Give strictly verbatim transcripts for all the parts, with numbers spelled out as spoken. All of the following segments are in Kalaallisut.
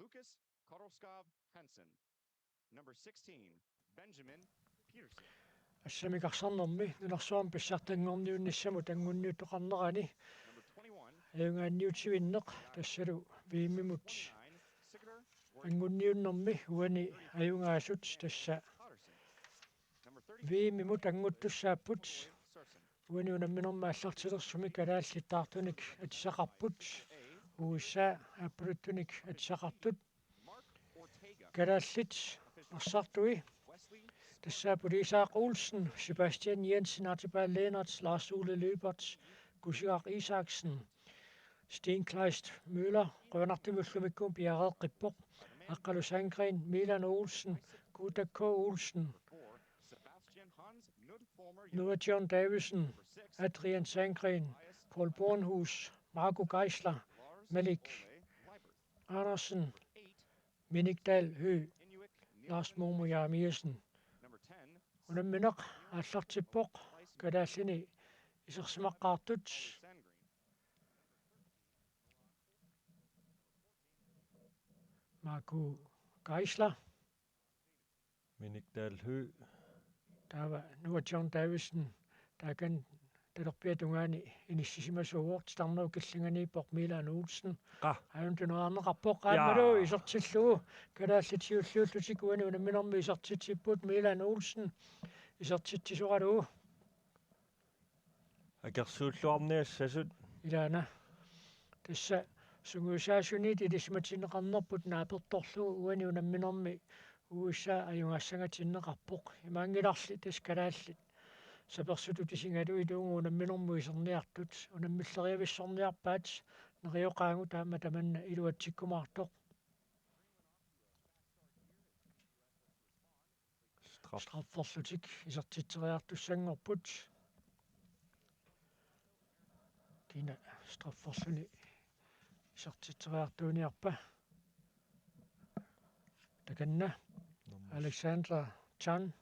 Lucas Koroskov Hansen. Number sixteen, Benjamin Peterson. Assamik arsarnermi nunarsuarmi pissartanngorniunnissamut anguniuttoqarnerani Number twenty-one, ajugaanniutivinneq tassalu V M-imut twenty-nine, Sigurdur anguniunnermi uani ajugaasut tassa Number thirty, V M-imut anguttussaapput. Sorsen. Uani unamminermi aallartilersumi kalaallit taartunik atisaqarput. U S A aappaluttunik atisaqartut. Mark Ortega, Kalaallit arsartui Wesley tassaapput Isak Olsen, Sebastian Jensen, Archibald Lennert, Lars Ole Lyberth, Kusigaq Isaksen, Steen Kleist Møller, qujanartumik ullumikkumut piareeqqippoq, Aqqalu Sandgreen, Milan Olsen, Kuutak K. Olsen, four, Sebastian Hans Knud Former, Noah John Davidsen, Adrian Sandgreen, Paul Bornhus, Marco Geisler, Malik Andersen, Minik Dahl Høegh, Lars Momo Jeremiassen. Number ten, Unammineq aallartippoq kalaallini isersimaqqaartut. Sandgreen. Marco Geisler. Minik Dahl Høegh. Taava Noah John Davidsen. Taakani talerpiata tungaani inissisimasuuvoq, titarnerup killinganiippoq Milan Olsen. Qa. Aajuna tuneraarneqarpoq, aammalu Jaa. Isertillugu. Kalaallit siulliullutik uani unamminermi isertitsipput, Milan Olsen isertitsisoralugu. Akersuulluarniassasut. Ilaana. Tassa sungiusaasuniit ilisimatinneqarnerput naapertorlugu uani unamminermi U S A ajugaassangatinneqarpoq. Imaanngilarli tassa kalaallit sapersutut isigalugit uagut unamminermut iserniartut. Unammilleriavissorniarpaat, nerioqaagut aamma tamanna iluatsikkumaartoq. Straf. Strafferlutik isertitseriartussanngorput. Kina strafferluni isertitseriartuuniarpa? Takanna. Alexander Chan.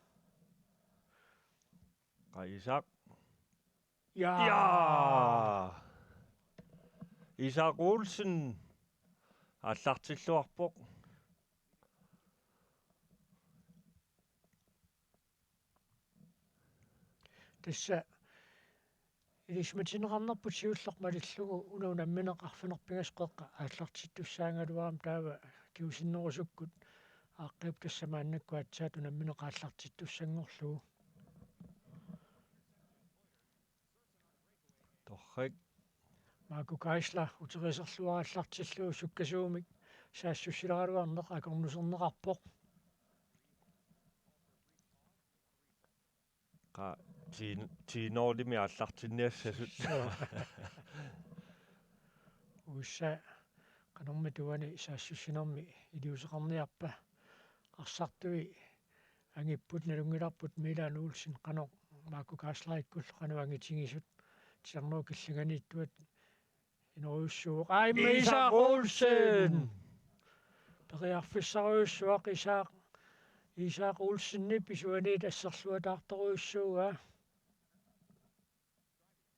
Qa Isak. Ja. Ja. Isak Olsen. Aallartilluarpoq. Tassa ilisimatinneqarnerput siulleq malillugu una unammineq arfineq-pingasut qeqqa aallartittussaagaluarami, taava kingusinnerusukkut aaqqiup tassa maannakkut aatsaat unammineq aallartittussanngorlugu. Torrak. Marco Geisler uteriiserluarallartillugu sukkasuumik saassussileraluarneq akornuserneqarpoq. Qa tiin tiinoorlimi aallartinniassasut. U S A qanormi tuani saassussinermi iliuuseqarniarpa? Arsartui angipput, nalunngilarput Milan Olsen qanoq Marco Geislerikkullu qanoq angitigisut. Titarnerup killinganiittuat inorujussuuvoq. Ai, Isak Isak Olsen! Olsen! Periarfissarujussuaq Isak, Isak Olsenip isuaniit asserluataartorujussuuaa.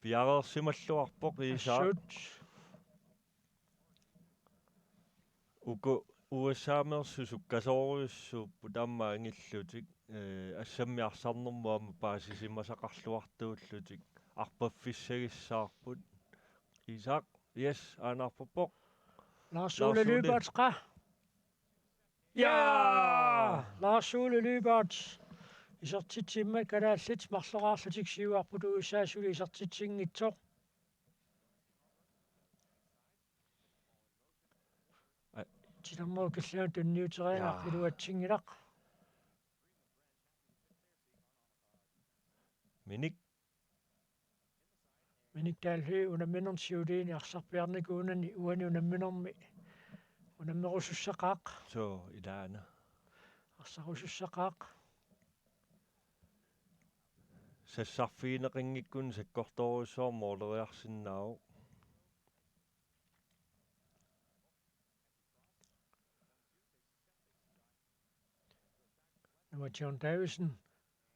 Piareersimalluarpoq Isak. Assut. Uku U S A-meersut sukkasoorujussuupput aamma angillutik, eh, assammik arsarnermut aamma paasisimasaqarluartuullutik arpaffissagissaarput. Isak, yes, aanaarpuppoq. Lars Lars Ole Ole. Lyberth qa. Ja! Lars Ole Lyberth. Isertitsimmat kalaallit marloraarlutik siuarput, U S A suli isertitsinngitsoq. Ai. Titarnerup killinganut tunniuteriaraa. Jaa. Iluatsinngilaq. Minik. Minik Dahl Høegh unamminermi siuliini arsarpiarnikuunani uani unamminermi unammerusussaqaaq. Suu, ilaana. Arsarusussaqaaq. Sassarfigineqanngikkunik sakkortoorujussuarmik måleriarsinnaavoq. Noah John Davidsen.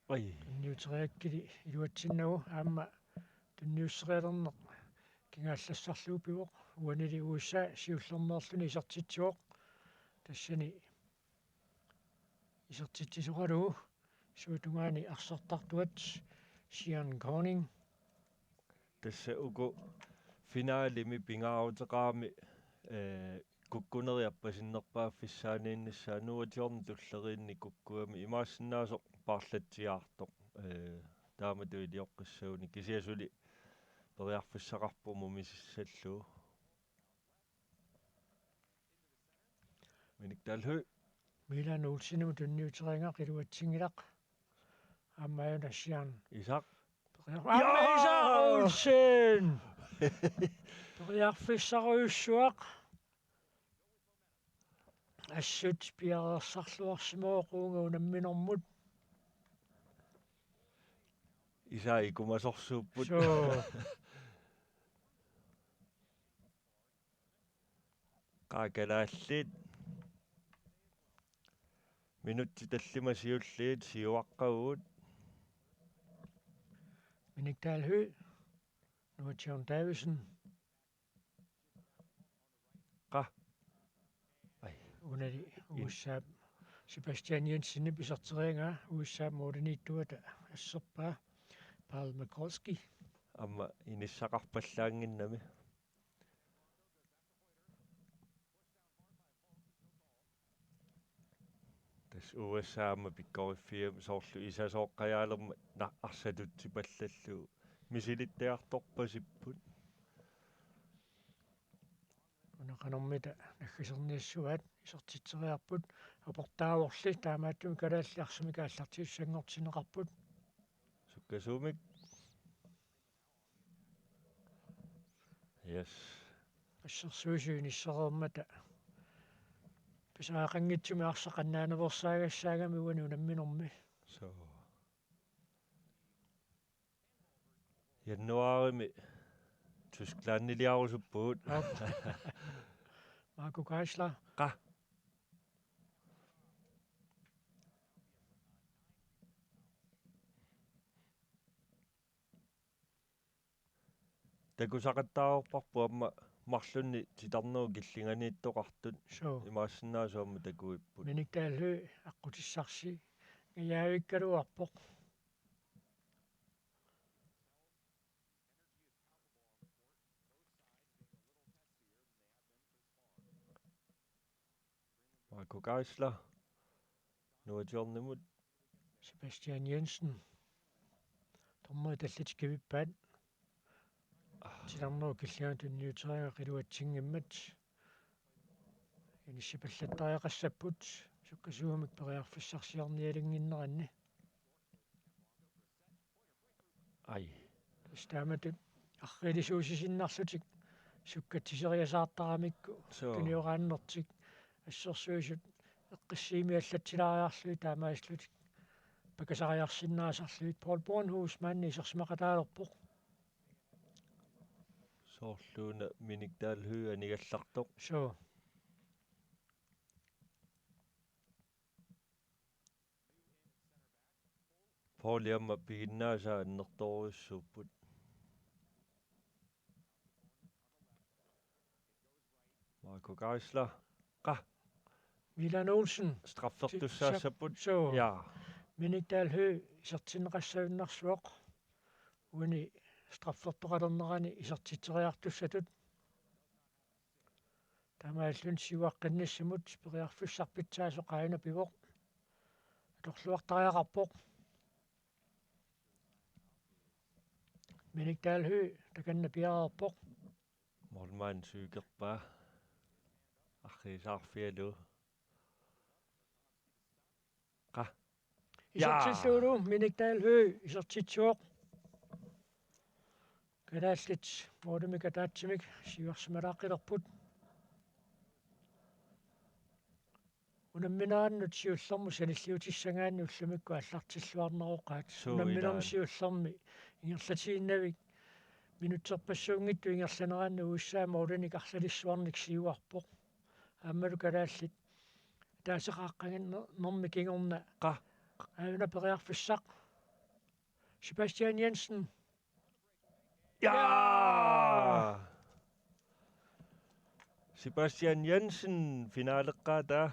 Ai. Tunniuteriakkili iluatsinnagu aamma tunniusserialerneq kingaallassarlugu pivoq. Uanili U S A siullermeerluni isertitsivoq. Tassani isertitsisoqalu suut tungaani arsartartuat Sian Koning. Tassa uku finalimi pingaaruteqarami, eh, kukkuneriappasinnerpaaffissaaniinnissaa nuatiorn tulleriinni kukkuami imaassinnaasoq paarlatsiaartoq, eh, taamatut ilioqqissaguni kisianni suli periarfissaqarpoq mumisissallugu. Minik Dalhøj. Milan Olsenimut tunniuteriaraa iluatsinngilaq. Aamma una Sian. Isak. Periar-, aamma Isak Olsen! Periarfissarujussuaq. Assut piareersarluarsimavoq uunga unamminermut. Isak ikumasorsuupput. Suu. Qaa kalaallit. Minutsit tallimat siulliit siuaqqavugut. Minik Dalhøj. Noah John Davidsen. Qaa. Ai. Unali U S A Sebastian Jensenip iserteriaraa U S A målimiittuata asserpaa Paul Mikulski. Aamma inissaqarpallaannginnami. Tassa U S A aamma pikkoriffiami soorlu isasooqqajaalermat na-, arsatutsipallallugu misilittagartorpasipput. Una qanormita naggaserniassuaat isertitseriarput aportaavorli taamaattumik kalaallit arsamik aallartiisussanngortinneqarput. Sukkasuumik. Yes. Assersuisut inissereermata pisariaqanngitsumik arsaq annaanersaagassaagami uani unamminermi. Suu. Januaarimi Tysklandiliarusuppugut. Aap. Marco Geisler. Qaa. Takusaqattaarparput aamma marlunnik titarnerup killinganiittoqartut. Suu. Imaassinnaavoq aamma takuipput. Minik Dalhøj aqqutissarsi. Ngajaavikkaluarpoq. Marco Geisler. Nuatsiornimut. Sebastian Jensen. Dommerit tallimat kivippaat. Ah. Titarnerup killinganut tunniuteriaraa iluatsinngimmat. Inissipallattariaqassapput. Sukkasuumik periarfissarsiornialinnginneranni. Ai. Tassa taamatut arriilisuusisinnarlutik sukkatsiseriasaartaramikku. Suu. Tunioraannertik assersuisut eqqissiimiallatsilaariarlugit taamaasilluni pakasariarsinnaasarlugit. Paul Bornhus maanna isersimaqataalerpoq. Soorluuna Minik Dalhøj anigallartoq. Suu. Pauli aamma piginnaasaa annertoorujussuupput. Marco Geisler. Qaa. Milan Olsen. Straffertussaassapput. Suu. Ja. Minik Dalhøj isertinneqassavinnarsuaq. Uani straffertoqalernerani isertitseriartussatut. Taamaalilluni siuaqqinnissamut periarfissaq pitsaasoq aajuna pivoq. Atorluartariaqarpoq. Minik Dalhøj takanna piareerpoq. Målmand sygeplejerske. Arriisaarfialu. Qaa. Ja. Isertillugulu Minik Dalhøj isertitsivoq. Kalaallit målimik ataatsimik siuarsimalaaqqilerput. Unamminerannut siullermut sanilliutissagaanni ullumikkut aallartilluarneroqaat. Suu, unamminermi ilaana siullermi ingerlatiinnavik minutserpassuunngitsoq ingerlaneranni U S A målinik arlalissuarnik siuarpoq. Aammalu kalaallit ataaseq aaqqaneq-, -nermi kingorna. Qaa. Aajuna periarfissaq. Sebastian Jensen. Ja! Ja! Sebastian Jensen, finaleqqaataa.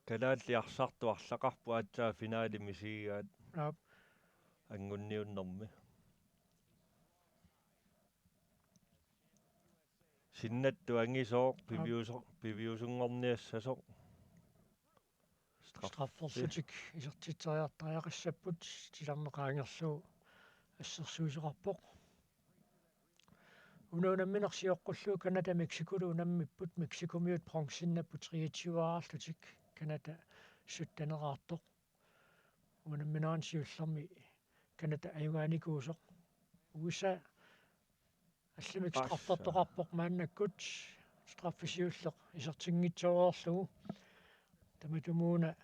Kalaallit arsartut arlaqarput aatsaat finale misigigaat. Aap. Anngunniunnermi. Sinnattut angisooq. Aap. Piviuso-, piviusunngorniassasoq. Straffi. Strafferlutik isertitseriartariaqassapput, titarneq qaangerlugu assersuisoqarpoq. Una unammineq sioqqullugu Canada Mexicolu unammipput, Mexicomiut bronzeinnapput treogtyveeraarlutik, Canada sytteneraartoq. Unamminerani siullermi Canada ajugaanikuusoq. U S A allamik Assa. Straffertoqarpoq maannakkut, straffi siulleq isertinngitsoorlugu. Tamatumuuna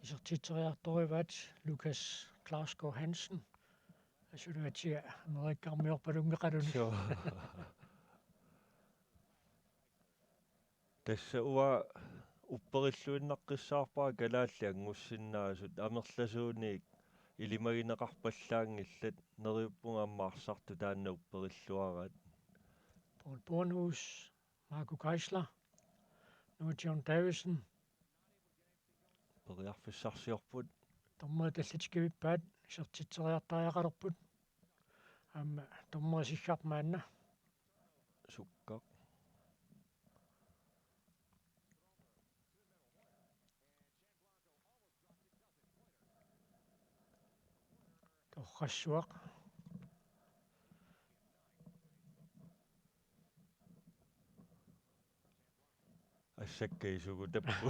isertitseriartorivaat Lukas Klausgaard Hansen. Asuluatia amerikkarmiorpalunngeqaluni. Suu. Tassa uanga upperilluinnaqqissaarpara kalaallit anngussinnaasut, amerlasuunik ilimagineqarpallaanngillat, neriuppunga aamma arsartut taanna upperilluaraat. Paul Bornhus, Marco Geisler, Noah John Davidsen. Periarfissarsiorput. Dommerit tallitikivippaat, isertitseriartariaqalerput. Aamma dommerip siggarp maanna. Sukkaq. Torrassuaq. Assakka isugutappu.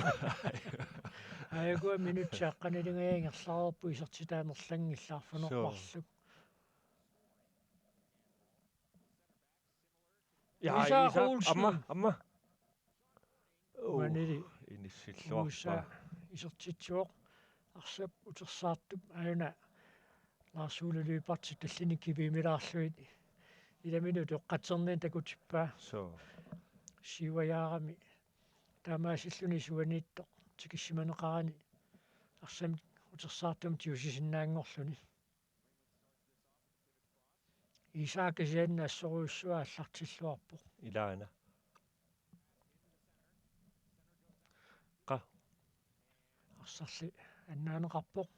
Aajuku minutsit aqqanilingajaat ingerlareerput isertitat amerlanngillat arfineq-marluk. Suu. Ja, Isak Isak, Olsen. Aamma, aamma. Uu, uanili inissilluarpaa. U S A isertitsivoq, arsap utersaartup aajuna Lars Ole Lyberthip tallinik kiviimilaarlugit ilaminut utoqqatserniani takutippaa. Suu. Siuajaarami taamaasilluni isuaniittoq tikissimaneqarani arsamik utersaartumik tigusisinnaanngorluni. Isak kisianni assorujussuaq aallartilluarpoq. Ilaana. Qa. Arsarli annaaneqarpoq.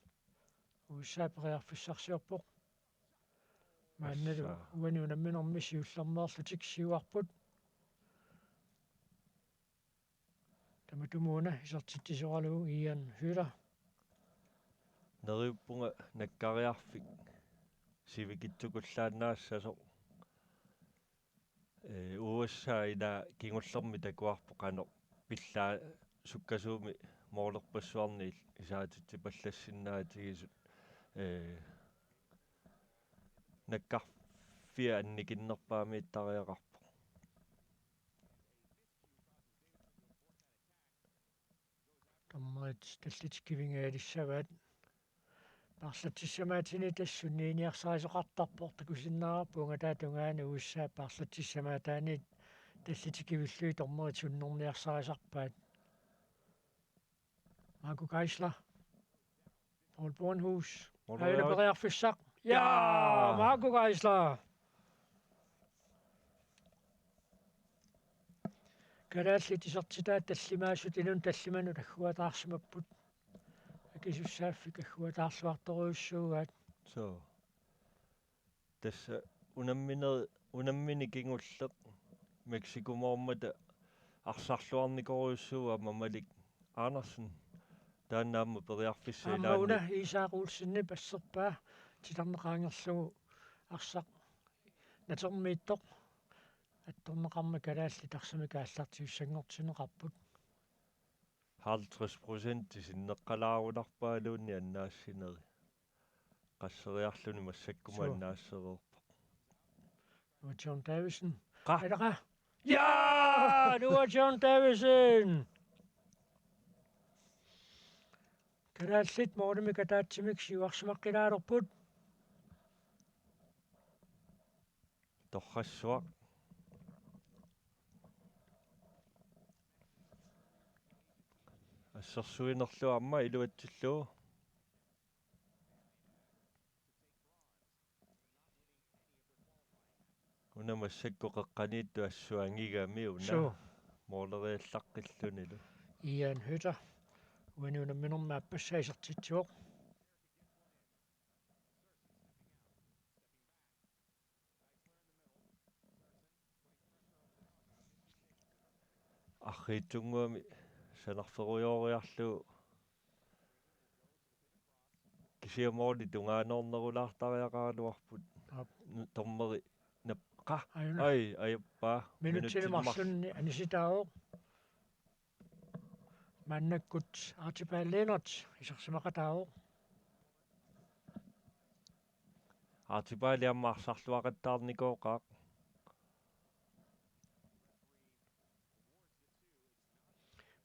U S A periarfissarsiorpoq. Maannalu Assa. Uani unamminermi siullermeerlutik siuarput. Tamatumuuna isertitsisoralugu Ian Hytter. Neriuppunga nakkariarfik sivikitsukullaannaassasoq. Ee, U S A ila kingullermi takuarput qanoq pillaa sukkasuumik moolerpassuarni isaatitsipallassinnaatigisut. Ee, nakkarfia annikinnerpaamiittariaqarpoq. Dommerit tallitikkivinngalissavaat. Paarlatsissamaatini tassa sunniiniarsarisoqartarpoq, takusinnaavarput ungataata tungaanut U S A paarlatsissamaataaniit tallitikkivillugit dommerit sunnerniarsarisarpaat. Marco Geisler. Paul Bornhus. Paul Aina Bornhus. Periarfissaq. Ja, ja. Marco Geisler. Kalaallit isertitaat tallimaasut inunnut tallimanut agguataarsimapput. Akisussaaffik agguataarluartorujussuugaat. Suu. Tassa unammine-, unammini kingulleq Mexicomoormata arsarluarnikorujussuuvoq aamma Malik Andersen. Taanna aamma periarfissaq aamma ilaanni. Una Isak Olsenip asserpaa titarneq qaangerlugu arsaq natermiittoq attorneqarmat kalaallit arsamik aallartiussanngortinneqarput. Halvtreds procent sinneqqalaarunarpaaluunniit annaassinerit. Qasseriarluni massakkut Suu. Annaassereerpoq. Noah John Davidsen. Qa? Ila qa? Ja! Noah John Davidsen! Kalaallit målimik ataatsimik siuarsimaqqilaalerput. Torrassuaq. Assersuinerlu aamma iluatsillugu. Una massakkut qeqqaniittoq assut angigami una. Suu. Mooleriallaqqillunilu. Ian Høtter. Uani unamminermi aappassaa isertitsivoq. Arriitsunnguamik sanarferujooriarlugu kisianni mooli tungaanoornerulaartariaqaraluarput. Aap. N-, dommeri nap-, qa-, Ajuna. Ai, ajappaa. Minutsini Minutsit marluk. Marlunni anisitaavoq. Maannakkut Archibald Lennert isersimaqataavoq. Archibald aamma arsarluaqattaarnikooqaaq.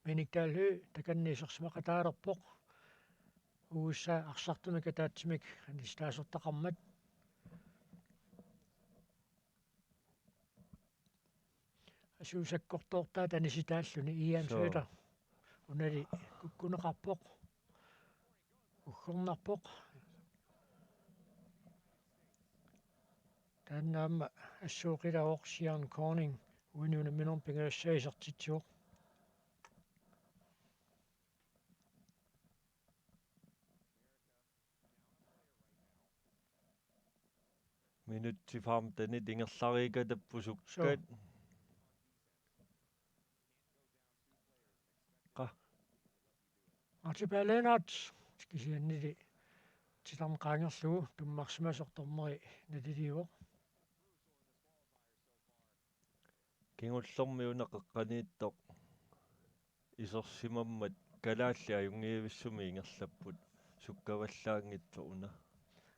Minik Dahl Høegh takanna isersimaqataalerpoq. U S A arsartumik ataatsimik anisitaasortaqarmat. Asuusakkortoortaat anisitaalluni Ian Suu. Høtter. Unali kukkuneqarpoq. Uggornarpoq. Taanna aamma assut oqilavoq Sian Corning. Uani unamminermi pingajussai isertitsivoq. Minutsit femtenit ingerlariikka tappusukkat. Suu. Qa-. Archibald Lennert, kisiannili titarneq qaangerlugu tummarsimasoq dommeri naliliivoq. Kingullermi una qeqqaniittoq isersimammat kalaallit ajunngivissumik ingerlapput sukkavallaanngitsoq una.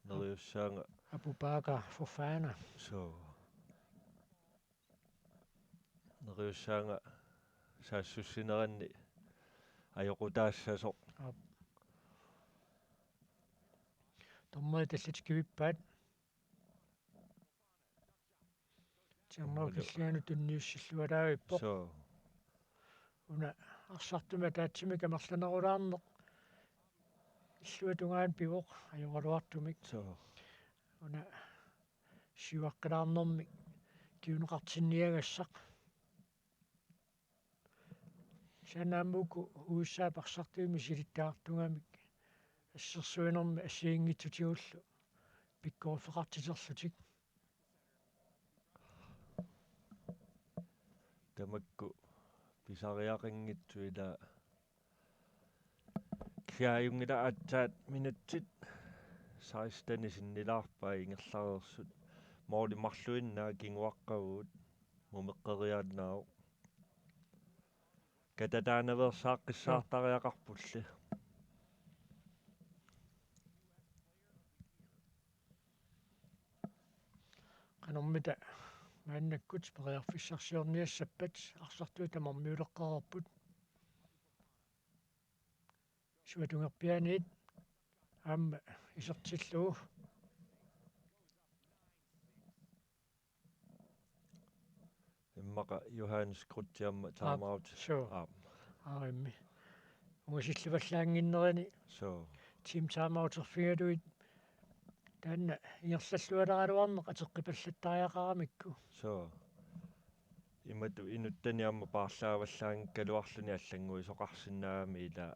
Neriussaanga. Abubakar Fofana. Suu. Neriussaanga saassussineranni ajoqutaassasoq. Aap. Dommerit allat kivippaat. Titarnerup killinganut tunniussillualaavippoq. Suu. Una arsartumik ataatsimik amerlanerulaarneq illuatungaani pivoq ajoraluartumik. Suu. Una siuaqqaarnermik kinguneqartinniagassaq. Sanamuku U S A arsartunik misilittagartugamik assersuinermi assigiinngitsutigullu pikkoriffeqartiterlutik. Tamakku pisariaqanngitsut ila. Kisianni ajunngilaq aatsaat minutsit seksten sinnilaarpai ingerlareersut. Mooli marluinnaat kinguaqqavugut, mumeqqeriaannaavoq. Katataanaveersaaqqissaartariaqarpulli. Qanormita maannakkut periarfissarsiorniassappat, arsartui tamarmiuleqqareerput. Suatungerpiaaniit aamma isertillugu. Immaqa Johannes Krutz aamma. Aap, timeout. Suu. Aap. Aarimmi. Ungasillivallaannginnerini. Suu. Team timeouterfigalugit taanna ingerlallualeraluarneq ateqqipallattariaqaramikku. Suu. Imatut inuttani aamma paarlaavallaanngikkaluarluni allannguisoqarsinnaagami ila,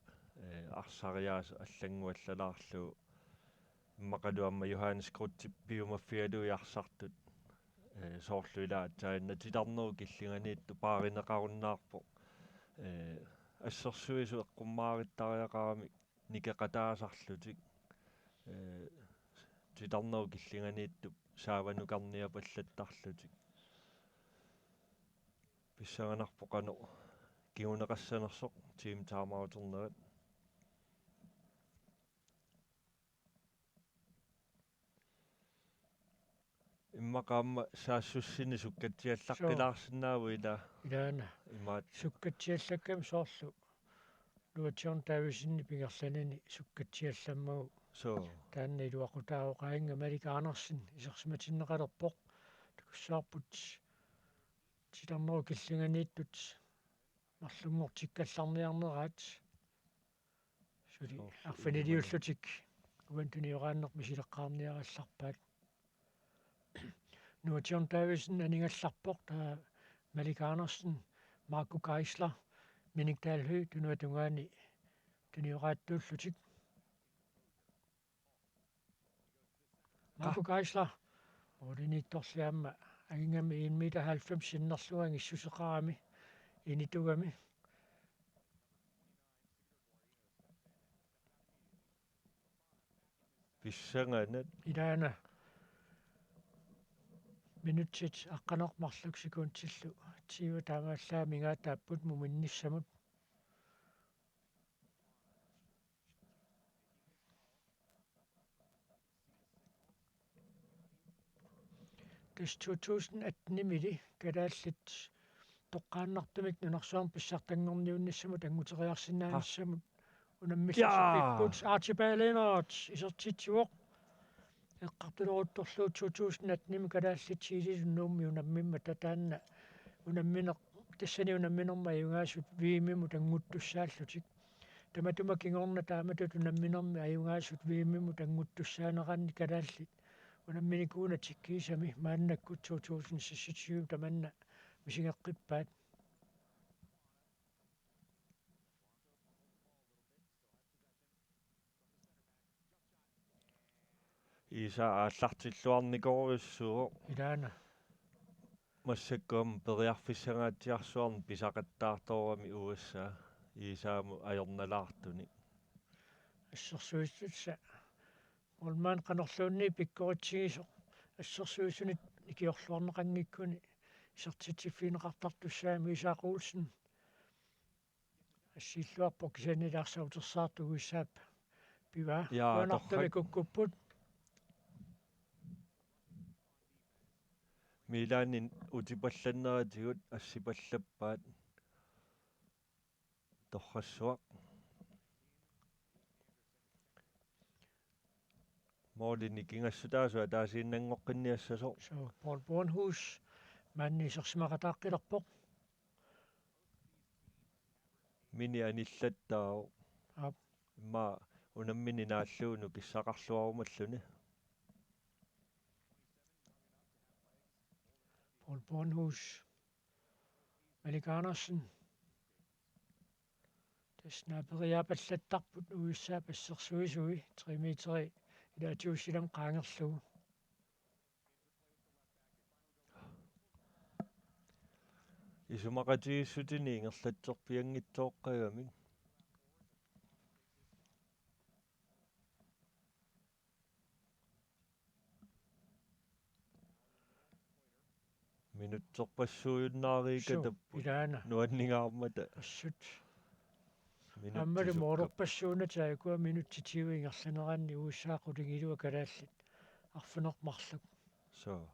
eh, arsariaaseq allannguallalaarlugu. Immaqalu aamma Johannes Krutz piumaffigalugit arsartut, eh, soorlu ila aatsaannaq titarnerup killinganiittoq paarineqarunnaarpoq. Eh, assersuisut eqqummaavittariaqaramik nikeqataasarlutik. Eh, titarnerup killinganiittup saavanukarniapallattarlutik. Pissanganarpoq qanoq kinguneqassanersoq team timeouternerat. Immaqa aamma saassussineq sukkatsiallaqqilaarsinnaavoq ila. Suu. Ilaana. Imaat. Sukkatsiallakkami soorlu Nuatsiorn Davidsenip ingerlanini sukkatsiallammagu. Suu. Taanna iluaqutaavoq, aajuna Malik Andersen isersimatinneqalerpoq. Takussavarput titarnerup killinganiittut marlunngortikkallarniarneraat. Suli. Soorlu arfiniliullutik uani tunioraanneq misileqqaarniarallarpaat. Nuution Davidsen aningallarpoq, taava Malik Andersen, Marco Geisler, Minik Dalhøj tunuatungaani tunioraattuullutik. Marco Geisler, målimiittorli aamma angigami en meter halvfems sinnerlugu angissuseqarami initugami. Pissanganaq. Ilaana minutsit aqqaneq-marluk sekundillu tyve taamaallaat mingaataapput muminnissamut. Tassa to tusind atten-imili kalaallit toqqaannartumik nunarsuarmi pissartanngorniunnissamut anguteriarsinnaanissamut unammissasoq. Jaa. Pikkut Archibald Lennert isertitsivoq. Eqqartuleruttorlugu to tusind atten-imi kalaallit Chilesunnguummi unammimmat, taanna unammineq, tassani unamminermi ajugaasut V M-imut annguttussaallutik. Tamatuma kingorna taamatut unamminermi ajugaasut V M-imut annguttussaaneranni kalaallit unamminikuunatik kiisami maannakkut to tusind seksogtyve tamanna misigeqqippaat. Iisa aallartilluarnikorujussuuvoq. Ilaana. Massakkut periarfissanngaatsiarsuarnik pisaqattaartoorami U S A Iisaamut ajornalaartunik. Assersuissutit, målmand qanorluunniit pikkoritsigisoq, assersuisunit ikiorluarneqanngikkuni isertitsiffigineqartartussaammat. Isak Olsen assiilluarpoq, kisianni arsaq utersaartoq U S A-p pivaa. Jaa, kusanartumik torrak. Kukkupput. Milanin utipallanneratigut assipallappaat. Torrassuaq. Målini nikingassutaasoq ataasiinnanngoqqinniassasoq. Suu, Paul Bornhus maani isersimaqataaqqilerpoq. Mini anillattaavoq. Aap. Immaqa unammini naallugu nukissaqarluarumalluni. Paul Bornhus. Malik Andersen. Tassa naaperiaapallattarput U S A-p assersuisui tre meteri ilaatigut silamut qaangerlugu. Isumaqatigiissutinik ingerlatserpianngitsooqqagamik. Minutserpassuujunnaariikatapput. Suu, ilaana. Nuanningaarmata. Assut. Minutsit aammalu sukka. Moororpassuunatik ukua minutsit tyve ingerlaneranni U S A qulingiluat kalaallit arfineq-marluk. Suu.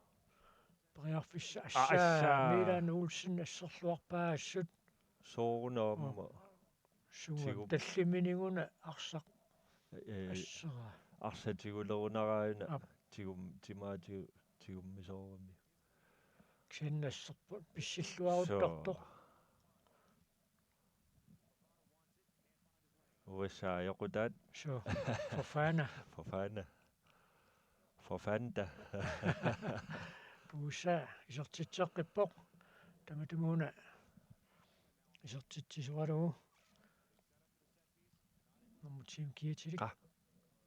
Periarfissaq. Aa, assaa, assaa. Milan Olsen asserluarpaa assut. Soorunami aamma. Suu, tigu-, talliminiguna arsaq. Ee, assera. Arsaq tigulerunaraana. Aap. Tigum-, timaa tigu-, tigummisoorami. Kisianni asserput pissilluaruttortoq. Suu. U S A ajoqutaat. Suu. Fofana. Fofana. Fofanta. U S A isertitseqqippoq. Tamatumuuna isertitsisoralugu. Nummer ti-mik kiatilik. Qa.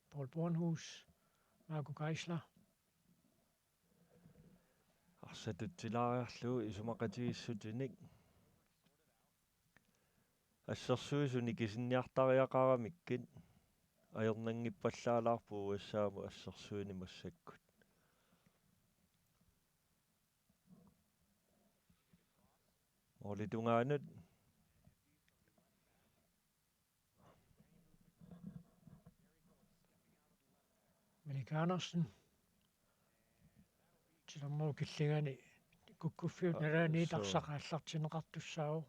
Paul Bornhus. Marco Geisler. Arsaq tutsilaariarlugu isumaqatigiissutinik. Assersuisuni kisinniartariaqaramikkit ajornanngippallaalaarpoq U S A-mut assersuineq massakkut. Målip tungaanut. Malik Andersen. Tilermut killingani kukkuffiup nalaani tarsaq aallartinneqartussaavoq.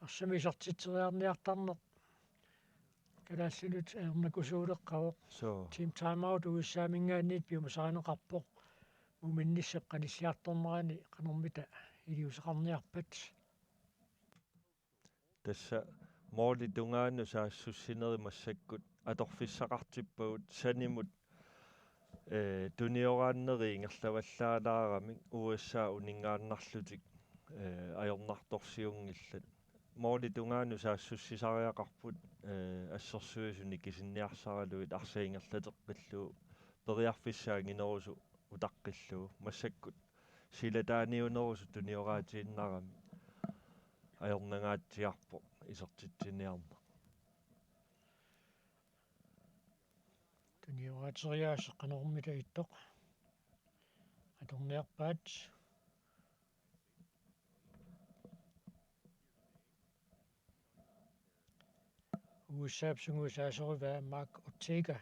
Arsamik isertitseriarniartarneq kalaallinut ajornakusuuleqqavoq. Suu. Team Timeout U S A-minngaanniit piumasarineqarpoq. Muminnissap qanilliartornerani qanormita iliuuseqarniarpat. Tassa målip tungaanut saassussinerit massakkut atorfissaqartippagut sanimut Ee, tunioraannerit ingerlavallaalaaramik U S A uninngaannarlutik, ee, ajornartorsiunngillat. Målip tungaanut saassussisariaqarput, ee, assersuisut nikisinniarsaralugit arsaq ingerlateqqillugu periarfissaq anginerusoq utaqqillugu. Massakkut silataaniunerusoq tunioraatiinnarami ajornangaatsiarpoq isertitsiniarneq. Tunioraatiinnarmita ittoq atorniarpaat. U S A-p sungiusaasorivaa Mark Ortega.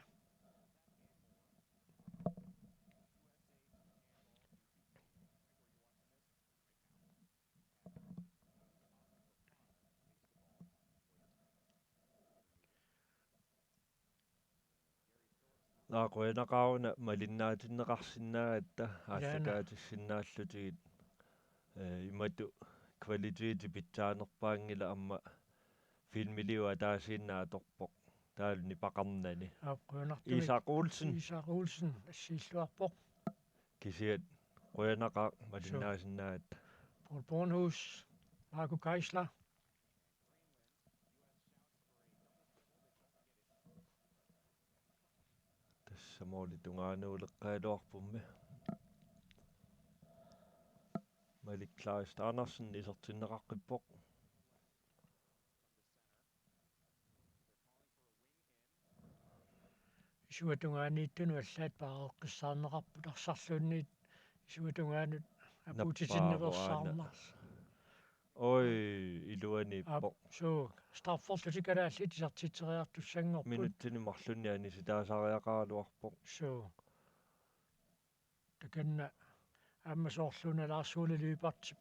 Naa, qujanaqaaq una malinnaatinneqarsinnaagatta. Ilaana. Aallakaatissinnaallutigit. Ee, imatut kvaliteti pitsaanerpaanngilaq, aamma filmiliup ataasiinnaq atorpoq. Taavalu nipaqarnani. Aap, qujanartumik. Isak Olsen. Isak Olsen, assiilluarpoq. Kisianni qujanaqaaq malinnaasinnaagatta. Paul Bornhus, Marco Geisler. Tassa målip tungaanut uleqqajaluarpummi. Malik Kleist Andersen isertinneqaqqippoq. Isuata tungaaniittunut allaat paareqqissaarneqarput arsarluunniit isuata tungaanut apuutissinnaveersaarneq. Oj, iluaniippoq. Aap, suu, strafferlutik kalaallit isertitseriartussanngorput. Minutsini marlunni anisitaasariaqaraluarpoq. Suu. Takanna aamma soorlu una Lars Ole Lyberthip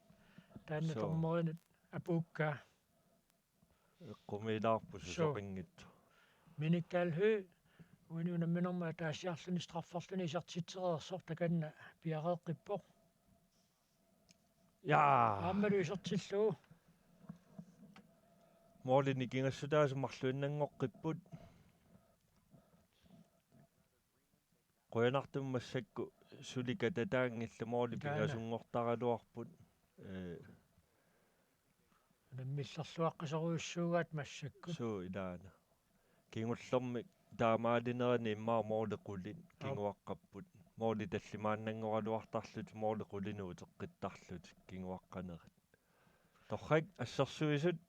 taanna. Suu. Dommerinut apuukkaa. Eqqumiilaarpoq. Suu. Susoqanngitsoq. Minik Dahl Høegh uani unamminermi ataasiarluni strafferluni isertitsereersoq takanna piareeqqippoq. Jaa. Aammalu isertillugu. Måli nikingassutaasut marluinnanngoqqipput. Qujanartumik massakkut suli katataanngillat, måli. Ilaana. Pingasunngortaraluarput. Ee. Unammillerluaqqasorujussuugaat massakkut. Suu, ilaana. Kingullermik taamaalinerani immaqa måli qulit. Aap. Kinguaqqapput. Måli tallimaannanngoraluartarlutik måli qulinut uteqqittarlutik kinguaqqanerit. Torrak, assersuisut.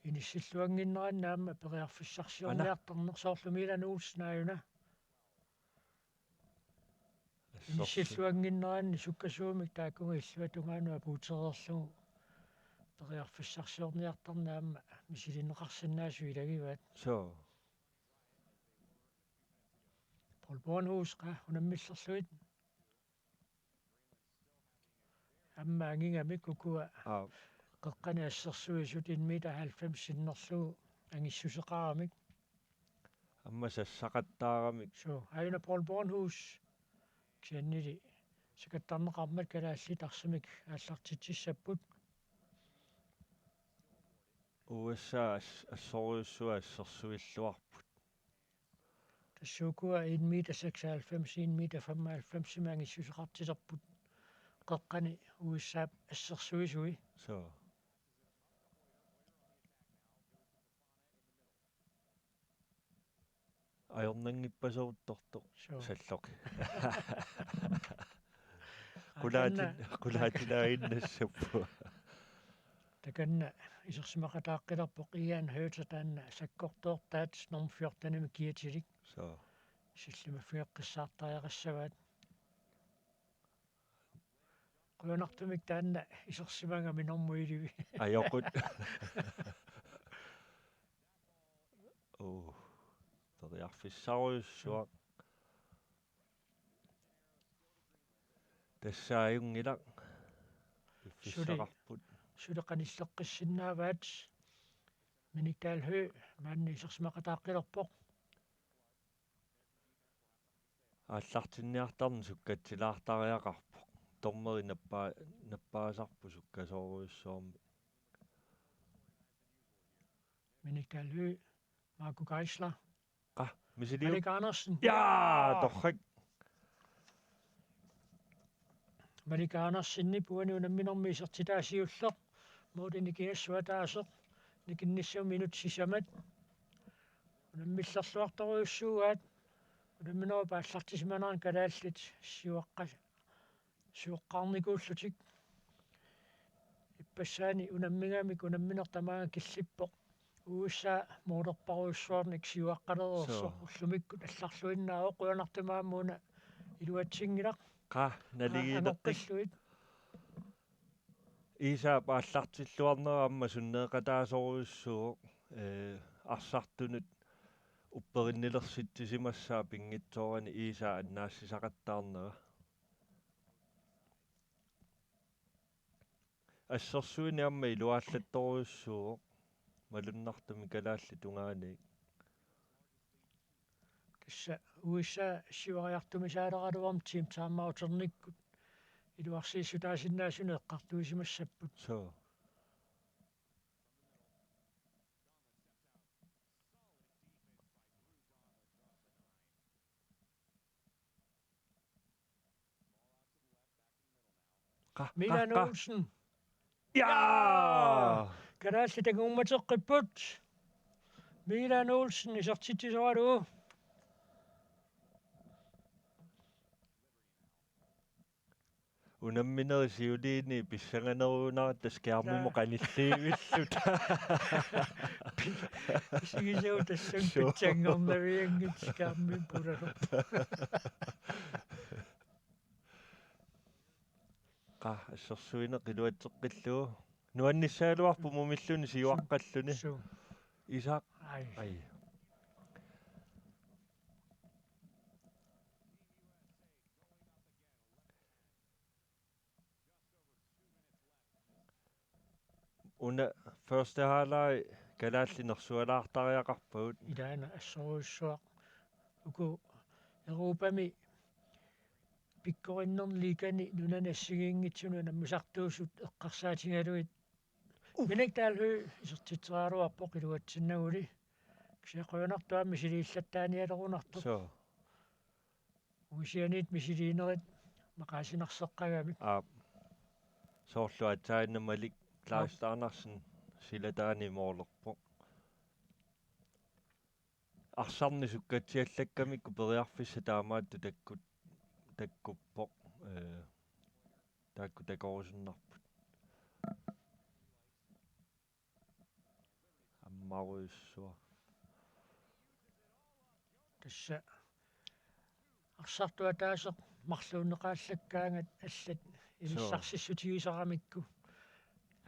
Inissilluannginneranni aamma periarfissarsiorniartarneq. Ana. Soorlu Milan Olsen aajuna. Assersu-. Inissilluannginneranni sukkasuumik taakkununnga illuatungaanut apuutereerlugu periarfissarsiorniartarneq aamma misilinneqarsinnaasut ilagivaat. Suu. Paul Bornhus, qaa, unammillerlugit. Aamma angigamik ukua. Aap. Qeqqani assersuisut en meter halvfems sinnerlugu angissuseqaramik. Aamma sassaqattaaramik. Suu, aajuna Paul Bornhus. Kisiannili sakattarneqarmat kalaallit arsamik aallartitsissapput. U S A as-, assorujussuaq assersuilluarput. Tassa ukua en meter seksoghalvfems, en meter femoghalvfems-imik angissuseqartilerput qeqqani U S A-p assersuisui. Suu. Ajornanngippaseruttortoq. Suu. Salloq. Aa, qulaatin-, taanna qulaatilaaginnassappoq. Takanna isersimaqataaqqilerpoq Ian Hurter taanna sakkortoortaat nummer fjorten-imik kiatilik. Suu. Sillimaffigeqqissaartariaqassavaat. Qujanartumik taanna isersimagami nummer elleve. Ajoqut. Uu, periarfissarujussuaq. Tassa ajunngilaq. Suli, piffissaqarput. Suli qanilleqqissinnaavaat. Minik Dahl Høegh maanna isersimaqataaqqilerpoq. Aallartinniartarneq sukkatsilaartariaqarpoq. Dommeri nappaa-, nappaasarpoq sukkasoorujussuarmik. Minik Dahl Høegh, Marco Geisler. Qaa, Misiliu-, Malik Andersen. Ja, torrak. Malik Andersenip uani unamminermi isertitaa siulleq. Målini kiassuataasoq. Nikinnissamut minut sisamat. Unammillerluartorujussuugaat. Unamminerup aallartisimanerani kalaallit siuaqqa-, siuaqqaarnikuullutik. Ippassaani unammigamik unammineq tamaanga killippoq. U S A målerparujussuarnik siuaqqalereersoq. Suu. Ullumikkut allarluinnaavoq, qujanartumik aamma una iluatsinngilaq. Qaa, naligiileqqik. Angoqqilluit. Isaap aallartilluarnera aamma sunneeqataasorujussuuvoq, ee, arsartunut upperinnilersitsisimassaa pinngitsoorani Isa annaassisaqattaarnera. Assersuineq aamma iluallattorujussuuvoq malunnartumik kalaallit tungaaniit. Tassa U S A siuariartumisaaleraluarmat team timeouternikkut iluarsiissutaasinnaasunik eqqartuisimassapput. Suu. Qa-, Milan qa-, qa-. Olsen. Ja! Kalaallit anguummateqqipput. Milan Olsen isertitsisoralugu. Unamminerit siuliini pissanganerugunaratta skærmimut, aa, qanilliivilluta. Isigisau tassunga. Suu. Pitsanngornavianngitsoq skærmimut pulalu. Qaa, assersuineq iluatseqqillugu. Nuannissagaluarpoq mumilluni siuaqqalluni. Suu. Isak. Ai. Ai. Una første halvleg kalaallit nersualaartariaqarpagut. Ilaana assorujussuaq. Uku Europami pikkorinnerni liigani nunani assigiinngitsunut unammisartuusut eqqarsaatigalugit. Uh. Minik Dalby isertitseriaraluarpoq iluatsinnaguli. Kisianni qujanartumik misiliillattaanialerunartoq. Suu. Ungasianiit misiliinerit maqaasinarseqqagamik. Aap. Soorlu aatsaannguaq Malik Klaus, aap, Andersen silataani målerpoq. Arsarneq sukkatsiallakkamikku periarfissat taamaattut takkut-, takkuppoq. Ee, taakku takorusunnarput. Ammarujussuaq. Tassa arsartup ataaseq marluunneqaallakkaangat allat, suu, ilissarsissutigisaramikku.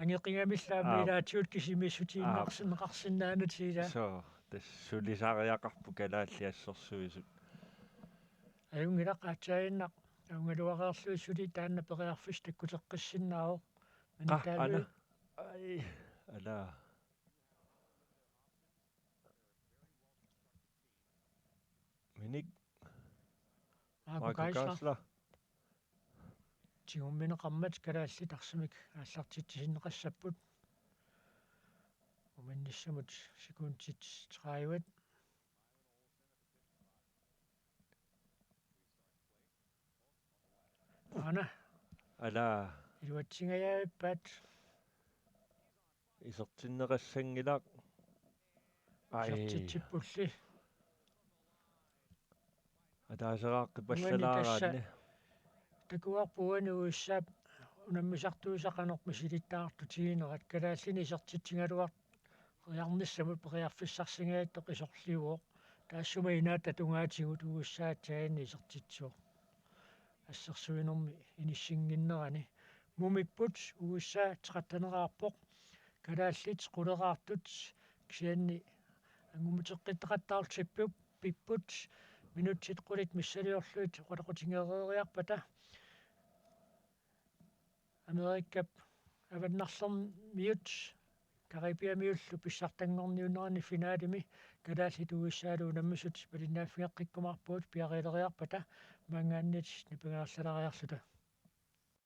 Angeqigamillaammi, aa, ilaatigut kisimiissutiinnarsin-, aa, neqarsinnaanatik ilaa. Suu, tassa sulisariaqarput kalaallit assersuisut. Ajunngilaq, aatsaannguaq aungaluareerluit suli taanna periarfissaq takkuteqqissinnaavoq. Minik, aa, Dalby. Ana. Ai, ala. Minik. Marco, Marco Geisler. Geisler. Tigummineqarmat kalaallit arsamik aallartitsisinneqassapput. Uminnissamut sekundit tredive. Aana. Ala. Iluatsingajaappat. Isertinneqassanngilaq. Ai. Isertitsippulli. Ataaseq aaqqipallalaaraanni. Uani tassa takuarput uani U S A-p unammisartuusaqqanermi misilittagartutiginerat, kalaallinik isertitsigaluar-, -riarnissamut periarfissarsingaattoq isorliuvoq. Taassuma inaata tungaatigut U S A-t aatsaannguaq isertitsivoq. Assersuinermi inissinnginnerani. Mumipput U S A tretten-eraarpoq. Kalaallit quleraartut kisianni angummuteqqittaqattaarlutik pipput. Minutsit qulit missiliorlugit oqaloqatigereeriarpata. Amerikap avannarlermiut Caribiamiullu pissartanngorniunnerani finalemi kalaallit U S A-lu unammisut malinnaaffigeqqikkumaarpagut piareeriarpata, maanngaanniit nipangerlalaariarluta.